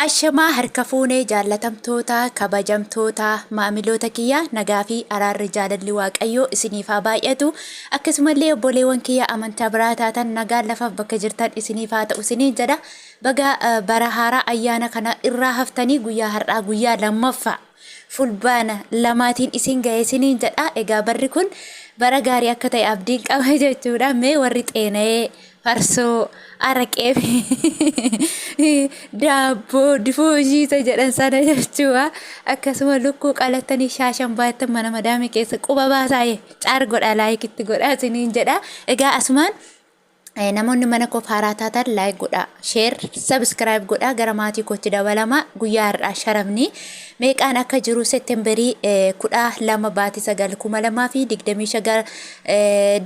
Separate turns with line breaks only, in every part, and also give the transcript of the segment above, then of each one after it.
Ashamaa harka fuunee jaallatamtoota, kabajamtoota, maamiloota kiyya, nagaa fi araarri jaalalli Waaqayyoo isiniif haa baay'atu. Akkasumallee obboleewwan kiyya amantaa biraa taatan, nagaan lafaaf bakka jirtan isiniif haa ta'u isiniin jedha. Baga bara haaraa ayyaana kana irraa haftanii guyyaa har'aa guyyaa lammaffaa Fulbaana 2tiin isin ga'e isiniin jedha. Egaa barri kun bara gaarii akka ta'e abdiin qaba jechuudha. Mee warri xeena'ee, farsoo, araqee fi daabboo difoo ishiisa jedhan sana jechuudha. Akkasuma lukkuu qalattanii shaashan baattan mana madaamii keessa quba baasaa, caar godhaa, laayikitti godhaa isiniin jedha. Egaa asumaan namoonni mana koof haaraa taatan like godhaa, share, subscribe godhaa, gara maatii kootti dabalama. Guyyaa har'aa sharafni meeqaan akka jiru, Septemberii 12 baatii 9 2029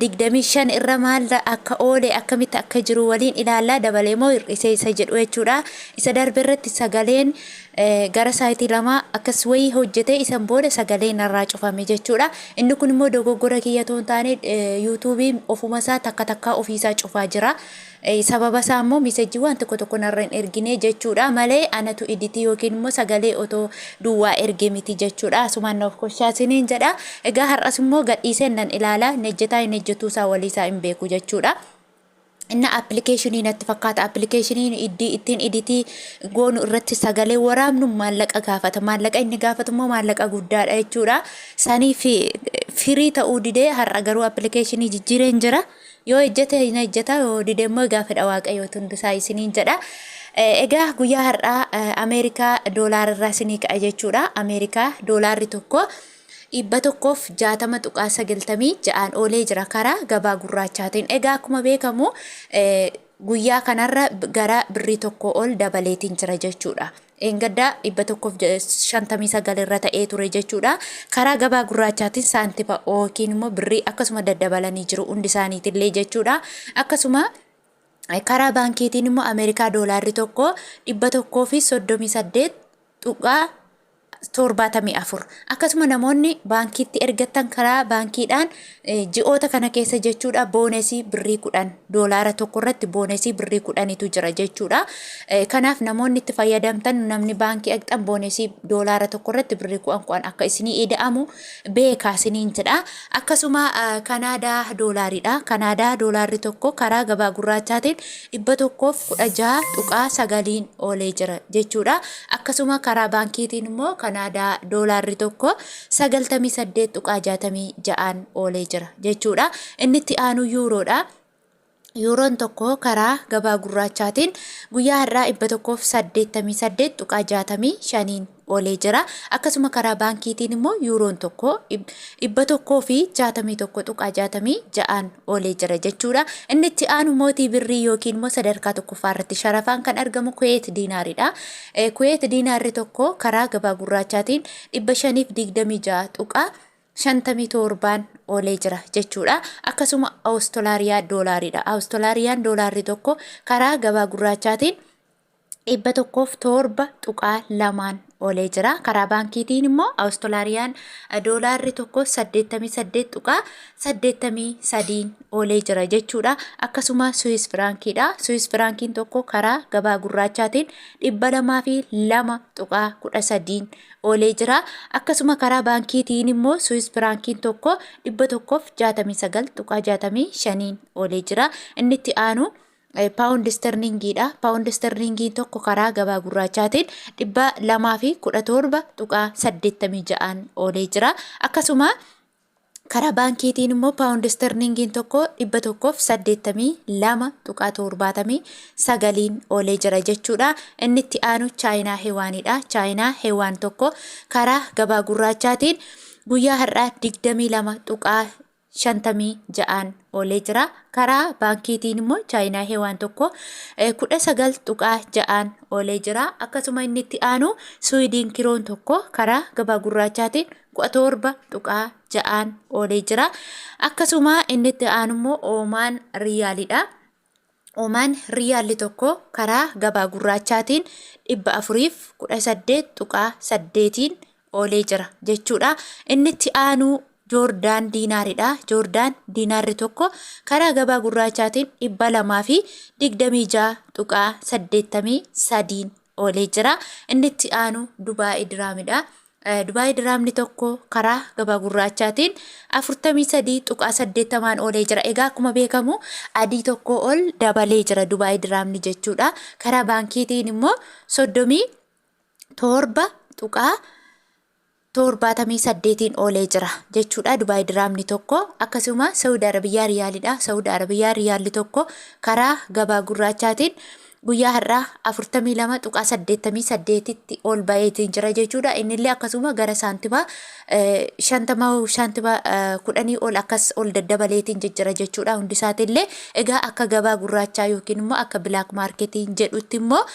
25 irra maal akka oole, akkamitti akka jiru waliin ilaallaa. Dabalee moo hir'isee isa jedhu jechuudha. Isa darbe irratti sagaleen gara saayitii 2 akkas wayii hojjetee isan booda sagaleen narraa cufame jechuudha. Inni kun immoo dogoggora kiyya otoo hin taane, YouTubeiin ofuma isaa takka takkaa ofiisaa cufaa jira. Sababa isaa immoo messageii waan tokko tokko narra hin ergine jechuudha malee anatu editii yookiin immoo sagalee otoo duwwaa erge miti jechuudha. Asumaan na of koshaa isiniin jedha. Egaa har'as immoo gadhiiseen nan ilaala. Hin hojjetaa hin hojjetuu isaa walii isaa hin beeku jechuudha. Inna applicationii natti fakkaata. Appilikeeshiniin ittiin editii goonu irratti sagalee waraabnu maallaqa gaafata. Maallaqa inni gaafatu immoo maallaqa guddaadha jechuudha. Saniif firii ta'uu didee. Har'a garuu applicationii jijjiireen jira. Yoo hojjete hin hojjeta, yoo dide immoo egaa fedha Waaqayyootu hundisaa isiniin jedha. Egaa guyyaa har'aa Ameerikaa doolaara irraa isinii ka'a jechuudha. Ameerikaa doolaarri tokko 160.96n oolee jira karaa gabaa gurraachaatiin. Egaa akkuma beekamu guyyaa kanarra gara birrii 1 ol dabaleetiin jira jechuudha. Eengaddaa 159 irra ta'ee ture jechuudha. Karaa gabaa gurraachaatiin saantima yookiin immoo birrii akkasuma daddabalanii jiru hundi isaaniitillee jechuudha. Akkasuma karaa baankiitiin immoo Ameerikaa doolaarri tokko 138.74. Akkasuma namoonni baankiitti ergattan karaa baankiidhaan ji'oota kana keessa jechuudha, bonusii birrii 10, doolaara 1 irratti bonusii birrii 10tu jira jechuudha. Kanaaf namoonni itti fayyadamtan, namni baankii dhaqxan, bonusii doolaara 1 irratti birrii 10 10 akka isinii ida'amu beekaa isiniin jedha. Akkasuma Kanaadaa doolaaridha. Kanaadaa doolaarri tokko karaa gabaa gurraachaatiin 116.9n oolee jira jechuudha. Akkasuma karaa baankiitiin immoo Kanaadaa doolaarri tokko 98.66n oolee jira jechuudha. Inni itti aanu yuuroodha. Yuuroon tokko karaa gabaa gurraachaatiin guyyaa har'aa 188.65n oolee jira. Akkasuma karaa baankiitiin immoo yuuroon tokko 161.66n oolee jira jechuudha. Inni itti aanu mootii birrii yookiin immoo sadarkaa tokkoffaa irratti sharafaan kan argamu Kuweet diinaaridha. Kuweet diinaarri tokko karaa gabaa gurraachaatiin 526.57n oolee jira jechuudha. Akkasuma Awustiraaliyaa doolaaridha. Awustiraaliyaan doolaarri tokko karaa gabaa gurraachaatiin 107.2n oolee jira. Karaa baankiitiin immoo Awustiraaliyaan doolaarri tokko 88.83n oolee jira jechuudha. Akkasuma Suwis firaankiidha. Suwis firaankiin tokko karaa gabaa gurraachaatiin 202.13n oolee jira. Akkasuma karaa baankiitiin immoo Suwis firaankiin tokko 169.65n oolee jira. Inni itti aanu paawundi sterlingiidha. Paawundi sterlingiin tokko karaa gabaa gurraachaatiin 217.86n oolee jira. Akkasuma karaa baankiitiin immoo paawundi sterlingiin tokko 182.79n oolee jira jechuudha. Inni itti aanu Chaayinaa Hewaanidha. Chaayinaa Hewaan tokko karaa gabaa gurraachaatiin guyyaa har'aa 22.56n oolee jira. Karaa baankiitiin immoo Chaayinaa Hewaan tokko 19.6n oolee jira. Akkasuma inni itti aanu Suwidiin kiroon tokko karaa gabaa gurraachaatiin 17.6n oolee jira. Akkasuma inni itti aanu immoo Oomaan Riyaalidha. Oomaan Riyaalli tokko karaa gabaa gurraachaatiin 418.8n oolee jira jechuudha. Inni itti aanu Joordaan diinaaridha. Joordaan diinaarri tokko karaa gabaa gurraachaatiin 226.83n oolee jira. Inni itti aanu Dubaay Diraamidha. Dubaay Diraamni tokko karaa gabaa gurraachaatiin 43.80n oolee jira. Egaa akkuma beekamu adii tokko ol dabalee jira Dubaay Diraamni jechuudha. Karaa baankiitiin immoo 37.78n oolee jira jechuudha. Dubaay Diraamni tokko akkasuma Saudi Arabiyyaa Riyaalidha. Saudi Arabiyyaa Riyaalli tokko karaa gabaa gurraachaatiin guyyaa har'aa 42.88tti ol ba'eetiin jira jechuudha. Innillee akkasuma gara saantima 50, saantima 10 ol akkas ol daddabaleetiin jijjira jechuudha. Hundi isaatillee egaa akka gabaa gurraachaa yookiin immoo akka black marketiin jedhutti immoo,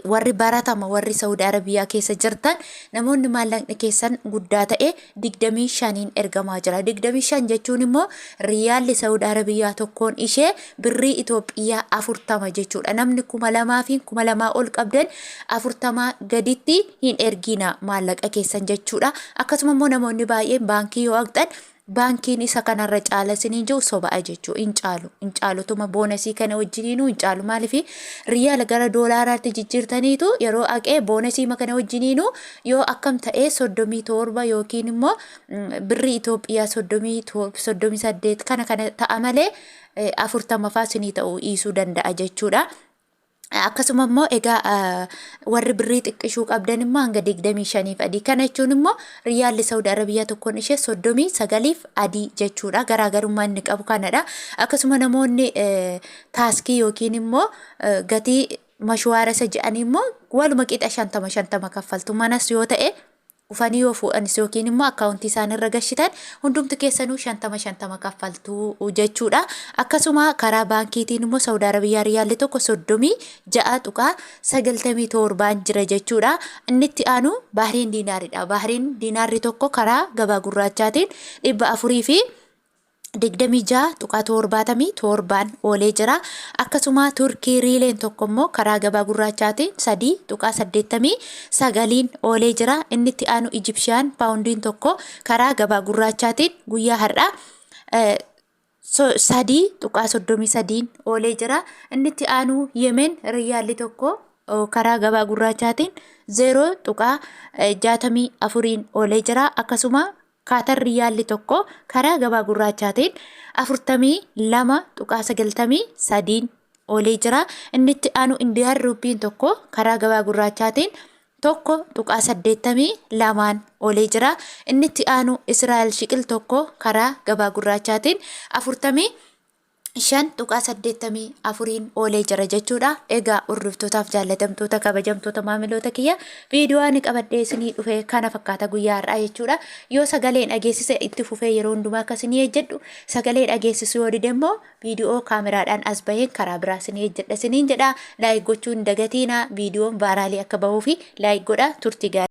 warri baratama, warri Saudi Arabiyaa keessa jirtan, namoonni maallaqni keessan guddaa ta'e 25n ergamaa jira. 25 jechuun immoo riyaalli Saudi Arabiyaa tokkoon ishee birrii Itoophiyaa 40 jechuudha. Namni 2000 fi 2000 ol qabdan 40 gaditti hin ergina maallaqa keessan jechuudha. Akkasuma immoo namoonni baay'een baankii yoo haqxan, baankiin isa kanarra caala isiniin jiru soba'a jechuu, hin caalu, hin caalu. Tuma bonusii kana wajjiniinuu hin caalu. Maaliif? Riyaala gara doolaaraatti jijjiirtaniitu yeroo haqee bonusii kana wajjiniinuu yoo akkam ta'ee 37 yookiin immoo birrii Itoophiyaa 37, 38 kana kana ta'a malee 40 faa isinii ta'uu dhiisuu danda'a jechuudha. Akkasuma immoo egaa warri birrii xiqqishuu qabdan immoo hanga 25f adii. Kana jechuun immoo riyaalli Saudi Arabiyaa tokkoon ishee 39f adii jechuudha. Garaagarummaa inni qabu kanadha. Akkasuma namoonni taaskii yookiin immoo gatii mashwaara isa jedhanii immoo waluma qixa 50 50 kaffaltu. Manas yoo ta'e, ufanii yoo fuudhanis yookiin immoo akkaawuntii isaanirra gashitan, hundumti keessanuu 50 50 kaffaltuu jechuudha. Akkasuma karaa baankiitiin immoo Saudi Arabiyaa riyaalli tokko 36.97n jira jechuudha. Inni itti aanu Baahriin diinaaridha. Baahriin diinaarri tokko karaa gabaa gurraachaatiin 426.77n oolee jira. Akkasuma Turkii riileen tokko immoo karaa gabaa gurraachaatiin 3.89n oolee jira. Inni itti aanu Ijipshiyaan paawundiin tokko karaa gabaa gurraachaatiin guyyaa har'aa 3.33n oolee jira. Inni itti aanu Yemen riyaalli tokko karaa gabaa gurraachaatiin 0.64n oolee jira. Akkasuma Kaatar riyaalli tokko karaa gabaa gurraachaatiin 42.93n oolee jira. Inni itti aanu Indiyaan ruupiin tokko karaa gabaa gurraachaatiin 1.82n oolee jira. Inni itti aanu Israa'el shiqil tokko karaa gabaa gurraachaatiin 45.84n oolee jira jechuudha. Egaa hordoftootaaf jaallatamtoota, kabajamtoota maamiloota kiyya, viidiyoo ani qabadhee isinii dhufe kana fakkaata guyyaa har'aa jechuudha. Yoo sagaleen dhageessise itti fufee yeroo hundumaa akka isinii hojjedhu, sagalee dhageessisu yoo dide immoo viidiyoo kaameraadhaan as baheen karaa biraa isinii hojjedha isiniin jedha. Like gochuu hin dagatiina, viidiyoon viralii akka bahuufi like godha. Turtii gaarii.